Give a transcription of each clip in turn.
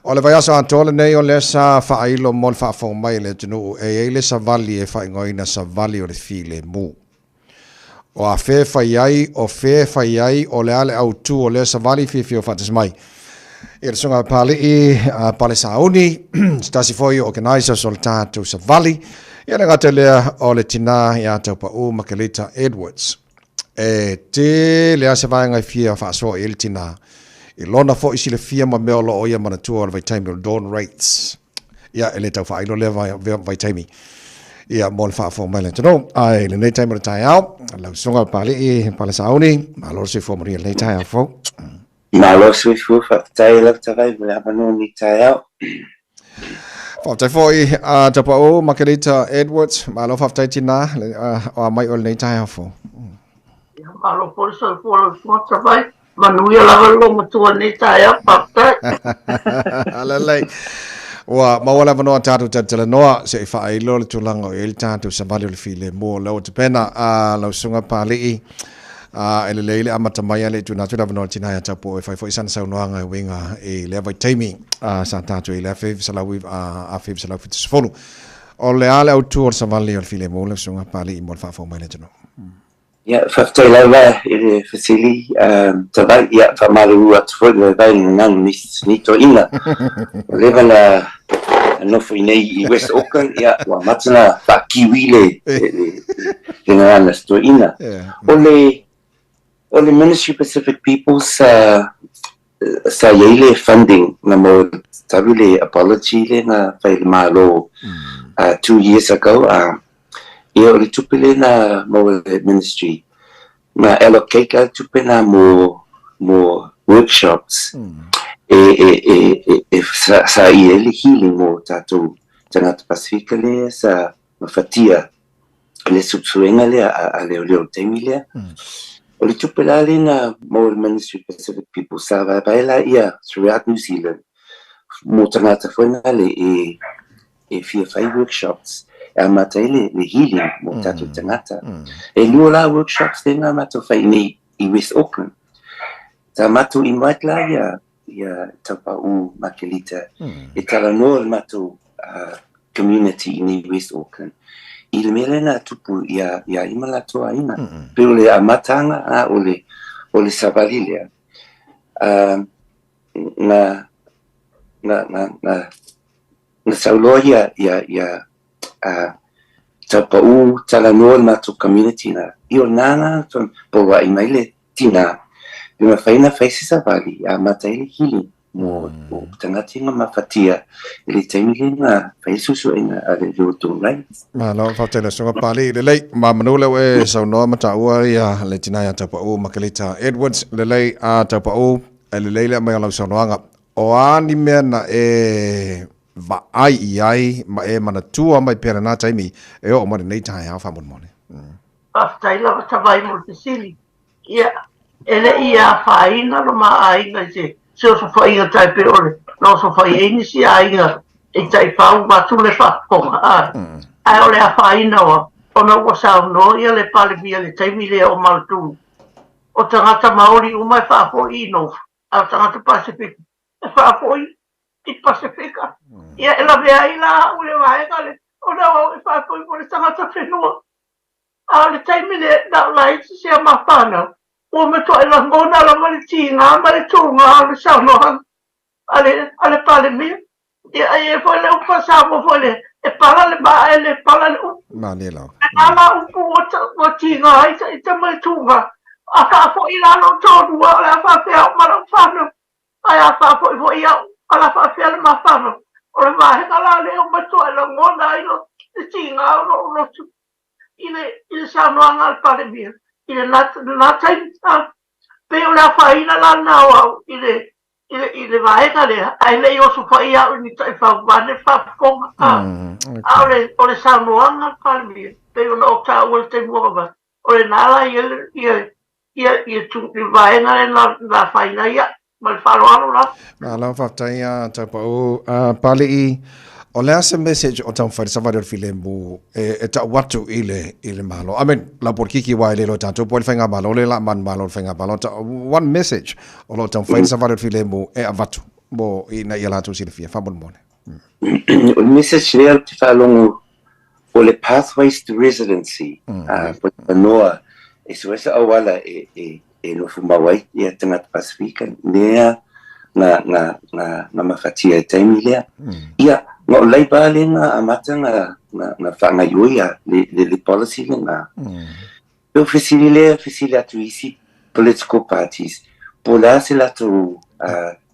O le vaiaso atoa lenei o lea sa faailo mo le faafofoga mai a le atunuu e i ai le savali e faaigoaina Savali o le Filemu. O afea e fai ai, o fea e fai ai, o le a le autu o lea savali, fiafia o faatasi mai i le Susuga a Papalii Pale Sauni, se tasi foi o organizers o le tatou savali, ia le gata lea o le tina ia Taupau Makelita Edwards. E tele lava se vaega e fia faasoa i ai le tina, i lona foi silafia ma mea o lo o ia manatua o le vaitaimi o le Dawn Raids. Ia, e le tau faailo lea vaitaimi ia mo le faafofoga mai a le atunuu. Ae i lenei taimi o le taeao, lau Susuga Papalii Pale Sauni, malo le soifua manuia i lenei taeao fou. Malo le soifua, faafetai lau Tavai mo le avanoa i lenei taeao. Faafetai foi a Tapaau Makerita Edwards, malo faafetai tina o a mai oe i lenei taeao fou. Ia, malo foi le soifua lau Susuga Tavai, manuia lava le loomatua i lenei taeao, faafetai. Lelei. Ua maua le avanoa tatou talatalanoa se i faailo le tulaga o i ai le tatou savali o le filemu o lea ua tapena a lau Susuga Papalii. A e lelei le amata mai ae le i tuuina atu le avanoa i le tina ia Taupou e fai foi sana saunoaga e uiga i lea vaitaimi sa tatou i le 1970. O le a le autu o le savali o le filemu lau Susuga Papalii mo le faafofoga mai a le atunuu? Ia, faafetai lava i le fesili, Tavai. Ia, faamalulu atu foi i le vaivai o le gagana ni toeaiina. Ua leva na nofo i inei i West Auckland, ia, ua amata ona faa-Kiwi le le gagana si toeaina. O le, o le Ministry Pacific People sa, sa i ai le funding na maua talu le apology lea na fai e le Malo 2 years ago. Ia, o le tupe lea na maua e le Ministry, na allocate la le tupe na mo workshops e sa i ai le healing mo tatou tagata Pasifika lea sa mafatia le suesuega lea a leoleo i le taimi lea. O le tupe la lea na maua e le Ministry Pacific People sa vaevae la ia throughout New Zealand mo tagata foi nale e fia fai workshops e amata ai le healing mo tatou tagata. E lua la workshops lea na matou fai nei i West Auckland. Sa matou invite la ia Taupau Makelita e talanoa i le matou community i nei West Auckland i le mea lea na tupu ia ia ia ma latou aiga. Pei o le amataga a o le savali lea. Na saunoa ia Taupau talanoa i le matou community na i o nana poloai mai le tina pe mafai ona fai se savali e amata ai le healing mo tagata ia mafatia i le taimi lea na fai ai suesuega a le Dawn Raids. Malo, faafetai lau Susuga Papalii. Lelei, ma manu lea ua e saunoa ma taua ia le tina ia Taupau Makelita Edwards. Lelei a Taupau, e lelei le aumai o lau saunoaga. O a ni mea na e vaai i ai ma e manatua mai pea lena taimi e oo mai lenei taeao faamolemole? Faafetai lava Tavai mo le fesili. Ia, e le i afaina lo ma aiga i se osofaiga tai pei o le na osofai ai nisi aiga i taifau vaeatu le faafofoga, a. Ae o le afaina oa, ona ua saunoa ia le Palemia i le taimi lea o Maletulu, o tagata Maori uma e faafoi i North, a o tagata Pasefika e faafoi i Pasefika. Ia e lavea ai la au i le vaega lea, ona o au e faafoi mo le tagata whenua. A o le taimi lea, na o laiti si a ma whanau, ua matuai lagona lava le tiga ma le tuga o le saunoaga a le Palemia. Ia, e i ai foi le upu faa-Samoa foi lea, e pala le maa e le pala le upu. Malie lava. E nā la upu ua tiga ai ta ita ma le tuga. A faafoi la lou toalua, o le a faapea au ma lau fanau. Ae a faafoi foi au, o le a faapea le ma fanau. O le vaega la lea ua matuai lagona ai le tiga o lou loto i le saunoaga a le Palemia i lena taimi. Pei o le afaina la lena o au i le vaega lea, ae le i osofai au i ni taifau vaeane faafofoga. A o le saunoaga a le Palemia, pei ona ou taua i le taimi ua mavae, o lena la ia ia le vaega lea na afaina ai au. Ma le faaaloalo lava. Malo faafetai a Taupau. Papalii, o le a se message o taumafai le savali o le filemu e tau atu i le Malo? I mean, lau polokiki aua e le iloa e tatou po o ai le faigamalo lea o le a manumalo i le faigamalo. One message o lo o taumafai le savali o le filemu e avatu. mo ina ia latou silafia faamolemole. O le message lea ou te faalogo o le pathways to residency, po o le avanoa e suesa auala e nofo mau ai ia tagata Pasifika lea na mafatia i taimi lea. Ia, na o Labour lea na amata na faagaoioi le policy lena. E o fesili lea, fesili atu i isi political parties, po o le a se latou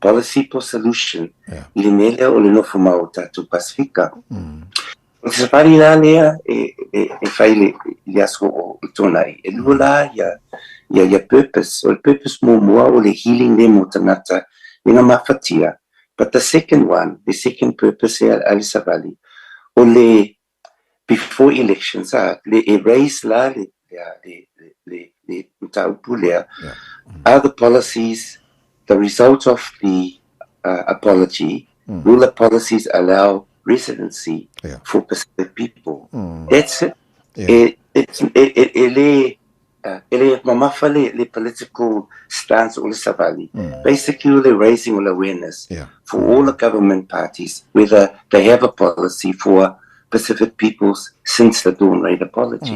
policy po o solution i le mea lea o le nofo mau o tatou Pasifika. O le savali la lea e fai i le aso o Tuanai, e lua la ia purpose. O le purpose muamua o le healing lea mo tagata i ngā mafatia. But the second one, the second purpose a le savali, o le before elections a le e raise la le le le le mataupu lea, are the policies the result of the apology, will the policies allow residency for Pacific people? That's it. E e e le E le mamafa le political stance o le savali. Basically o le raising o le awareness for all the government parties whether they have a policy for Pacific peoples since the Dawn Raid apology.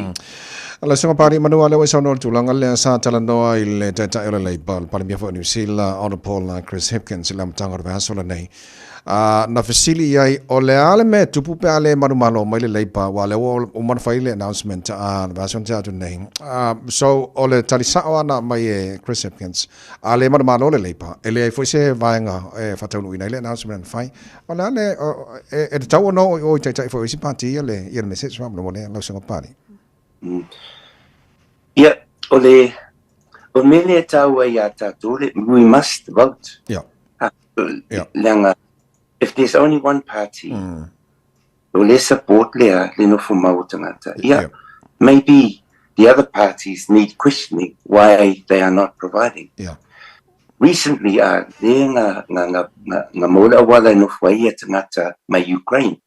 Le Susuga Pali Manua lea ua e saunoa i le tulaga lea sa talanoa i le Taitai o le Labour, le Palemia foi o Niu Sila, Honourable Chris Hipkins i le amataga o le vaiaso lenei. Ā, na fesili i ai, o le a le mea e tupu pe a le manumalo mai le Labour, aua o lea ua uma ona fai le announcement a le vaiaso na tea atu nei. Ā, so, o le tali sao lava na aumai e Chris Hipkins, a le manumalo le Labour, e leai foi se vaega e faataunuuina ai le announcement na fai. O le a le, e tatau ona oo i o i taitai foi o isi pati ia le, ia le message faamolemole lau Susuga Papalii. Ia, o le, o le mea lea e taua ia tatou, we must vote. Ia. Leaga, if there's only one party, o le support lea le nofo mau o tagata. Ia, maybe the other parties need questioning why they are not providing. Recently, lea na maua le auala e nofo ai ia tagata mai Ukraine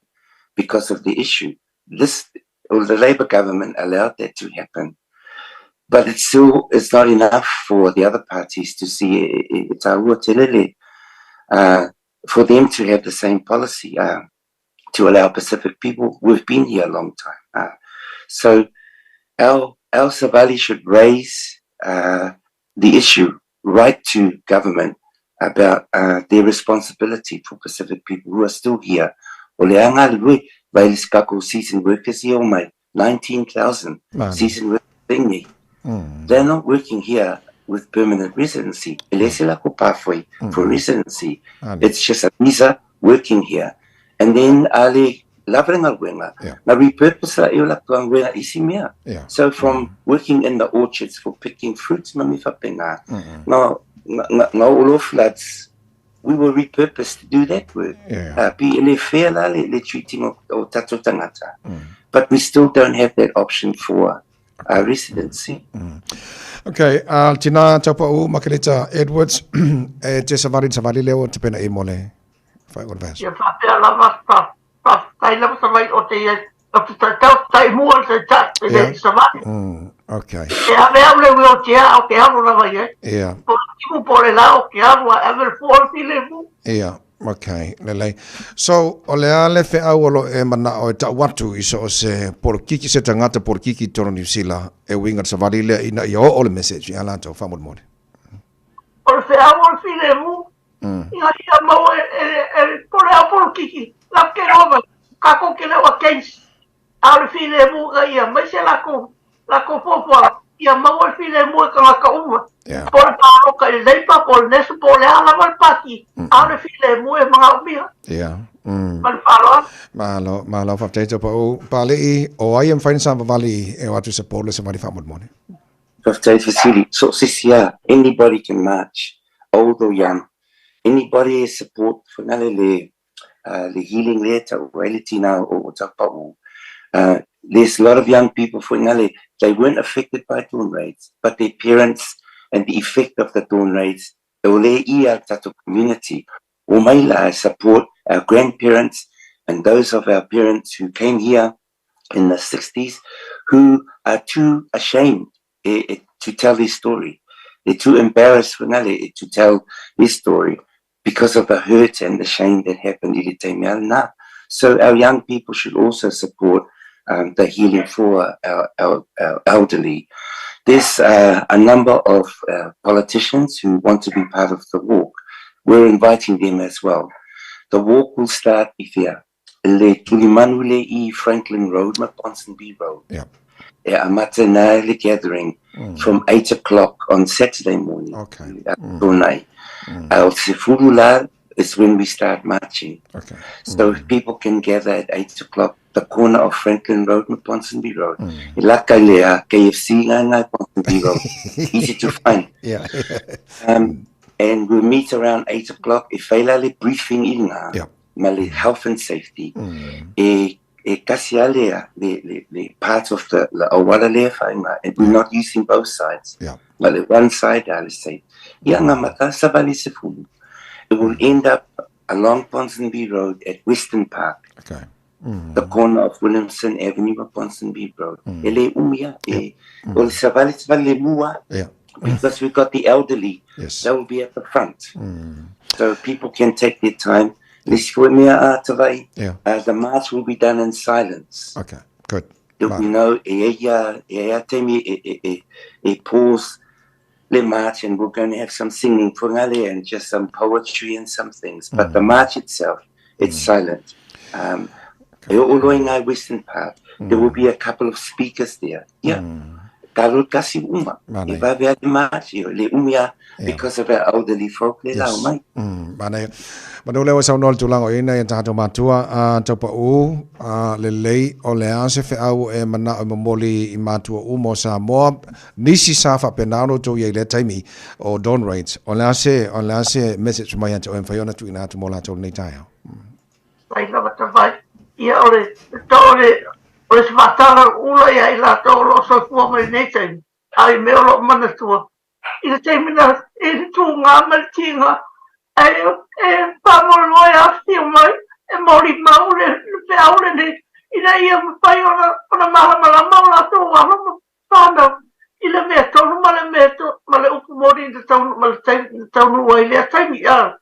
because of the issue. This, the Labour government allowed that to happen. But it still is not enough for the other parties to see e tāua tele le, for them to have the same policy to allow Pacific people. We've been here a long time. So our, our Savali should raise the issue right to government about their responsibility for Pacific people who are still here. O le anga le vai le skakou season workers ia o mai, 19,000 season workers thingy. They're not working here with permanent residency. E le se lako pathway for residency. It's just a visa working here. And then a le lava le galuega, na repurpose la e o latou galuega isi mea. So from working in the orchards for picking fruits ma mea faapena, na, na, na oo loa floods, we were repurposed to do that work. Pe e le fair la le treating o tatou tagata. But we still don't have that option for our residency. Okay, tina Taupa'u Makeleta Edwards, e te savali savali lea ua tapena i mo le whai o le Ia faapea lava, faafetai lava Savaii o te ia, o te taitau tai mua le taitai, e le Savaii. Okay. E ave au le wheelchair o ke alo lava ia. Ia. Po le timu po le la o ke alo a ave le fua o le filemu. Ia. Okay, lelei. So, o le a le feau o lo e manao e tau atu i so o se polokiki, se tagata polokiki i totonu o Niu Sila e uiga i le savali lea ina ia oo le message ia latou faamolemole. O le feau o le filemu, ina ia maua e po le au polokiki, la ke loa mai, kākou ke leo against, a o le filemu ina ia aumai se lakou, lakou fuafuaga, ia maua le filemu e tagata uma. Po o le palota i le Labour, po o le National, po o le a lava le pati, a o le filemu e manaomia. Ma le faaaloalo. Malo, malo, faafetai Taupau. Papalii, o ai e mafai ona savavali e o atu i support le savali faamolemole? Faafetai fesili. So se isi lava, anybody can march, old or young, anybody e support whanale le le healing lea tau ai le tina o Taupau. There's a lot of young people whanale, they weren't affected by dawn raids, but their parents and the effect of the dawn raids, o le ia tatou community. O mai la support our grandparents and those of our parents who came here in the 60s who are too ashamed to tell their story. They're too embarrassed whanale to tell their story. because of the hurt and the shame that happened i le taimi a lena. So our young people should also support um, the healing for our, our, our elderly. There's uh, a number of uh, politicians who want to be part of the walk. We're inviting them as well. The walk will start i whea? Le tulimanu le i Franklin Road ma Ponsonby Road. Yeah. E amata nā le gathering mm. from 8 o'clock on Saturday morning. Okay. Mm. Mm. O sefulu la is when we start marching. Okay. So mm. people can gather at 8 o'clock, the corner of Franklin Road and Ponsonby Road. Mm. Laka lea, KFC nga nga Ponsonby Road. Easy to find. Yeah. um, and we'll meet around 8 o'clock. E whaila le briefing i ngā, yeah. ma le health and safety. Mm. E, e kasi alea, le, le, le part of the, le awala le whainga, and we're not using both sides. Yeah. Ma le one side, ale say, ia ngā mata savali se fulu. It will end up along Ponsonby Road at Western Park. Okay. Mm. The corner of Williamson Avenue and Ponsonby Road. Mm. E le umia, e, mm. o le savali savali le mua. Yeah. Because we've got the elderly. Yes. They will be at the front. Mm. So people can take their time. Yeah. Uh, the march will be done in silence. Okay, good. There will be no e ia, e ia temi, e, e, e, e pause le march and we're going to have some singing fungale and just some poetry and some things. But mm. the march itself, it's mm. silent. Um, okay. E o ngai Western Park, mm. there will be a couple of speakers there. Yeah. Mm. Kalo kasi uma. E vave a le march, le umia, because of our elderly folk, le lau mai. Mm. Mane, manu lea ua saunoa le tulaga o i ai nai a tatou matua, a taupaʻu, a lelei, o le a se feau e manao e momoli i matua uma o Samoa, nisi sa faapena ona outou i ai i lea taimi o Dawn Raids, o le a se, o le a se message mai ia te oe e mafai ona tuuina atu mo latou i lenei taeao? Faafetai lava Tavai. Ia o le, o le, o le se ula ia i latou o lo o soifua mai i lenei taimi, a i mea o lo o manatua, i le taimi na i le tūgā ma le tīgā, ae e faamoemoe afifio mai e molimau le feau lenei ina ia mafai ona ona malamalama o latou alo ma whānau i le mea tonu ma le mea to, ma le upu moni na taunu, ma le taimi na taunuu ai lea taimi, a.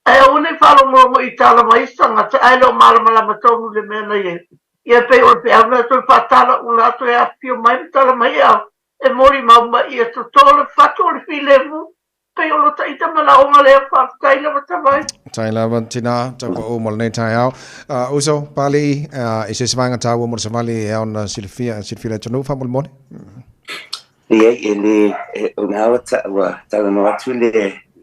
Ae aua nei faalogologo i tala mai isi tagata ae le o malamalama tonu le mea na i ai. Ia pei o le peau na toe faatala ula atu e afifio mai ma tala mai e au e molimau mai ia totō le fatu o le filemu pei o lo taita manaoga lea faafetai lava Tavai. Tai lava tina, tau pa'u mo lenei taeao. Uh, uso, Pāli'i, uh, i se isi vaega taua mo le savali e ao ona silafia, silafia le atunuu, faamolemole. Ia, e le, e, o ngā ua, ta, ua talanoa atu le,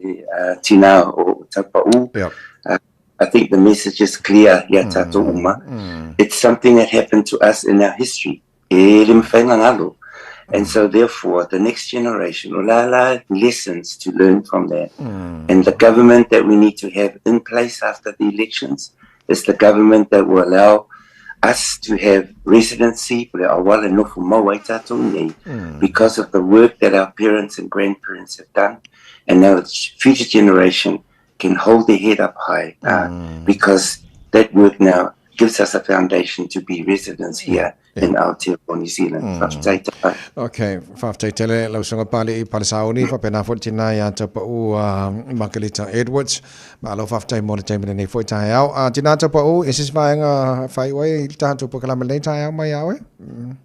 le uh, tina o Taupa'u. Yeah. Uh, I think the message is clear ia tātou uma. Mm. It's something that happened to us in our history. E le mawhai ngā ngalo. And so therefore the next generation o la la lessons to learn from that. Mm. And the government that we need to have in place after the elections is the government that will allow us to have residency po le auala nofo mau ai tātou nei mm. because of the work that our parents and grandparents have done and now the future generation can hold their head up high uh, mm. because that work now gives us a foundation to be residents here yeah. in Aotearoa New Zealand. Mm. Faafetai tala. Okay, faafetai tele lau susuga Pali'i Palesauni, faapena foi le tina ia Taupa'u uh, Makelita Edwards. Malo faafetai mo le taimi lenei foi taeao. Uh, tina Taupa'u, e se isi vaega faaiu ai i le tatou polokalame lenei taeao mai ia oe? Mm.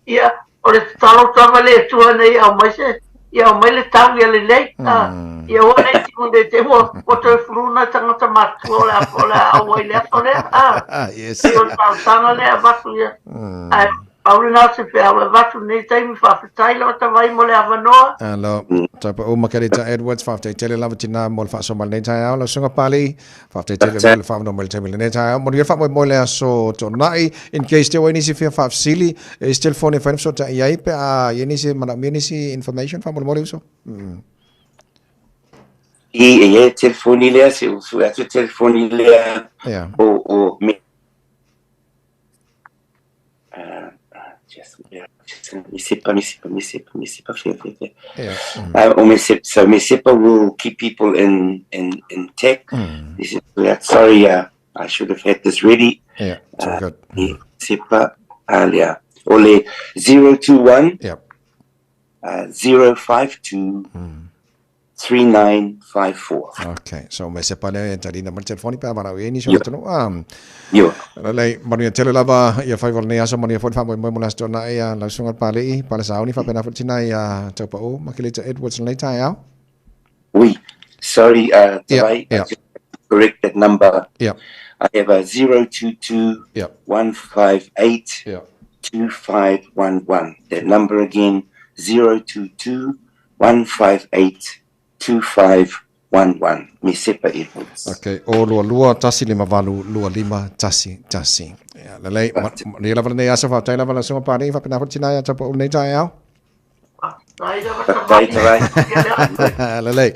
Ia, o le tatalo atu lava le Atua ina ia aumai se, ia aumai le tau ia lelei, ā, ia aua nei timu nei te ua, ua toe flu nai tagata matutua o le a, o le a auai le aso lea, ā. Yes. Pei o le talosaga lea e avatu ia. Ae pau lena o se feau e avatu i lenei taimi, faafetai lava Tavai mo le avanoa. Alo, Taupa'u Makerita Edwards, faafetai tele lava tina mo le faasoa mai lenei taeao. Lau susuga Pali'i, Faafetai tele mo le faavanoa mai le taimi lenei taeao. Manuia le faamoemoe le aso Toonai. In case te ua i nisi fia faafesili, e isi telefoni e mafai ona fesootai ai pe a i ai nisi e manaomia nisi information faamolemole uso. Mm. I e ia telefoni lea, se u sue atu telefoni lea Yeah. o, o me, uh, just, yeah, just, Mesepa, Mesepa, Mesepa, Mesepa, fea, fea, fea. Yeah. Mm. Uh, o Mesepa, so Mesepa will keep people in, in, in tech. Mm. This is, yeah, sorry, uh, I should have had this ready. Yeah, it's all good. Mesepa, alia. O le 021 Yeah. uh, 052 Mm. 3954. Okay, so Mesepa lea e taliina mai le telefoni pe a valaau i ai nisi o le atunuu. Ah. Ioe. Lelei, manuia tele lava ia faiva o lenei aso, manuia foi le faamoemoe mo le Aso Toonai a lau Susuga Papalii, Pale Sauni, faapena foi le tina ia Taupau Makeleta Edwards i lenei taeao. Oui, sorry, Tavai, I just correct that number. I have a 022 158 2511. That number again, 022 158 2511. Mesepa Edwards. Okay, o 22 158 25 11. Ia, lelei, manuia lava lenei aso, faafetai lava lau Susuga Papalii, faapena foi le tina ia Taupau i lenei taeao. Faafetai lava Tavai. Faafetai Tavai. Lelei.